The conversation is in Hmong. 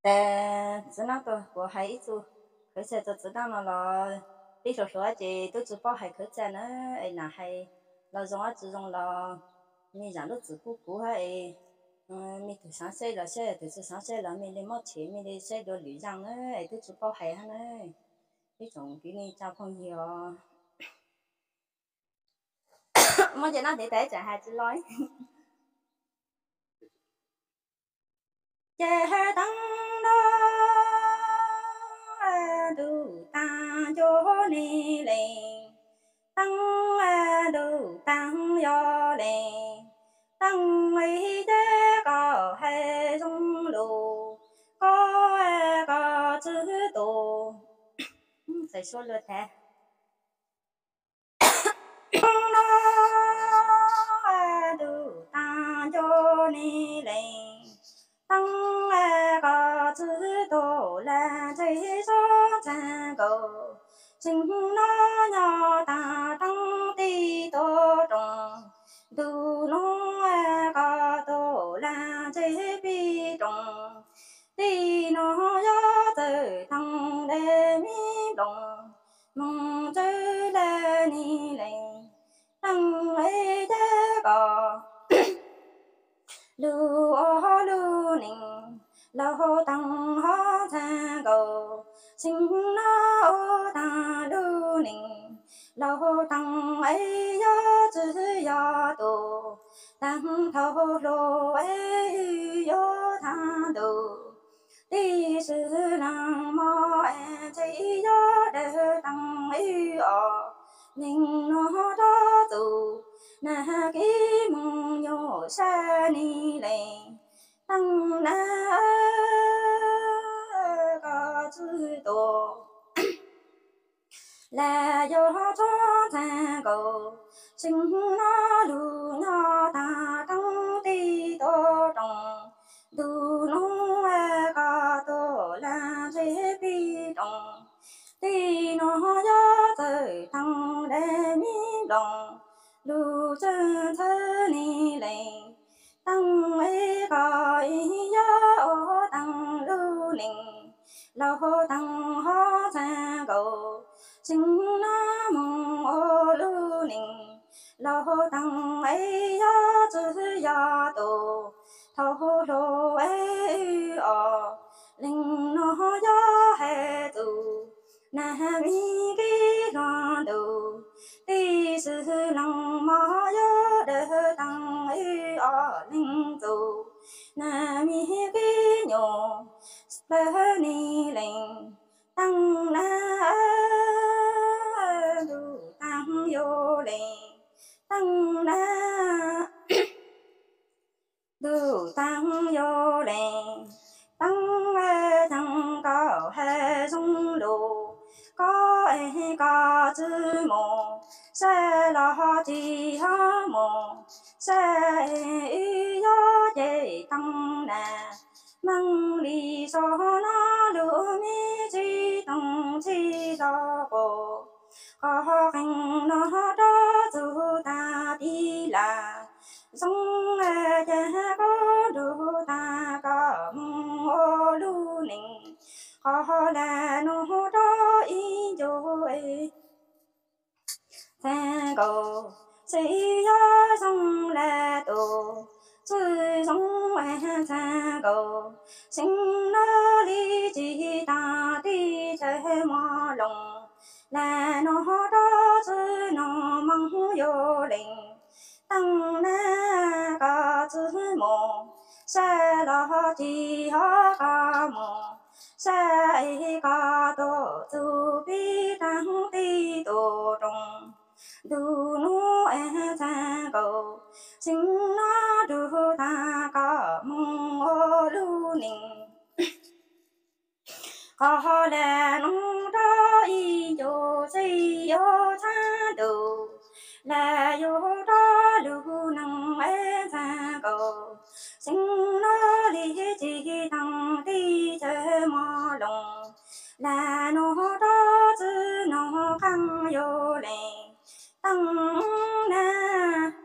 Tes txiv neej tuaj kuv hais ib txuj khawv txhia rau txiv neej no los peb hluas hluas ces twb tsis paub hais khawv txhia na, es nam hais los zoo tsis zoo los mej zam lub txim pub kuv hab es mej tug xaav saib los saib, tug tsis xaav saib los mej le muab tshem, mej le saib dua lwm zaaj na, es twb tsis paub hais hab na. Ib tsoom kwv neej tsa phooj ywg os, muab nce nab ntev tas tseem hais tsis los. Ces teeb no ntuj taag ncu ne le, teeb ntuj taag yog le, teeb ib ces koj hais zoo lug, koj koj tsi tu. Txais suab luag tas. Teeb no ntuj taag ncu ne le, teeb koj tsi tu lug ntseg sab txag nkaus, tseeb no nyob taag teeb tij tug rooj, ntuj no koj tu lug ntseg pib rooj, tij no yog txawj teeb le mi nploos, moog tsawg le ni le, teeb ib ces koj lug ua lug neeg, laug teeb hov txag nkaus, tseeb no ua taag lug neeg, laug teeb ib yog tsi yog tu, taag thaum hluas ib yog taag ntuj, tij swm leej mog es tsi yog dawb teeb ib os, neeg no rov txug nag kib moog nyuaj sab ni le, teeb nag koj tsi tu lug yuav txhob txag nkaus, tseeb no lug nyob taag teeb tij tug rooj, ntuj no koj tu lug ntseg pib rooj, tij no yog txawj teeb le mi nploos, lug tsawg txhawv ni le, teeb ib koj ib yog ua teeb lug neeg, laug teeb hov txag nkaus, tseeb no moog ua lug neeg, laug teeb ib yog tsi yog tu, thaum hluas ib os, leej no yog hais txug nag mi kib hluas ntuj, tij swm leej mog yog dawb teeb ib os, leej txug nag mi kib nyuaj lawm ni le, teeb nag ntuj taag yuav le, teeb nag ntuj taag yuav le, teeb tseeb koj hais zoo lug, koj es koj tsi moog, sab los tsi yog moog, sab wb yog ces teeb nag, meej li sab no lug mi tsi toog tsi los quas, qhov qeej no rov txug taag tij lawm, zoo le ces koj nrug taag koj moog ua lug neeg, qhov le nuav rov ib ncu txag nkaus, tsi yog zoo le tu, tsi zoo txag nkaus, tseeb no li tsi taag tij chaw mog loos, le nuav rov tsi nuav moog yuav le, teeb nag koj tsi moog, sab los tsi yog koj moog, sab es koj tuaj txug pib taag tij tug rooj, ntuj nuav es txag nkaus, tseeb no nrug taag koj moog ua lug neeg, qhov le nuav rov ib ncu tsi yuav txhab ntuj, le yuav rov lug neeg es txag nkaus, tseeb no li tsi taag tij chaw mog loos, le nuav rov tsi nuav qeej yuav le, teeb nag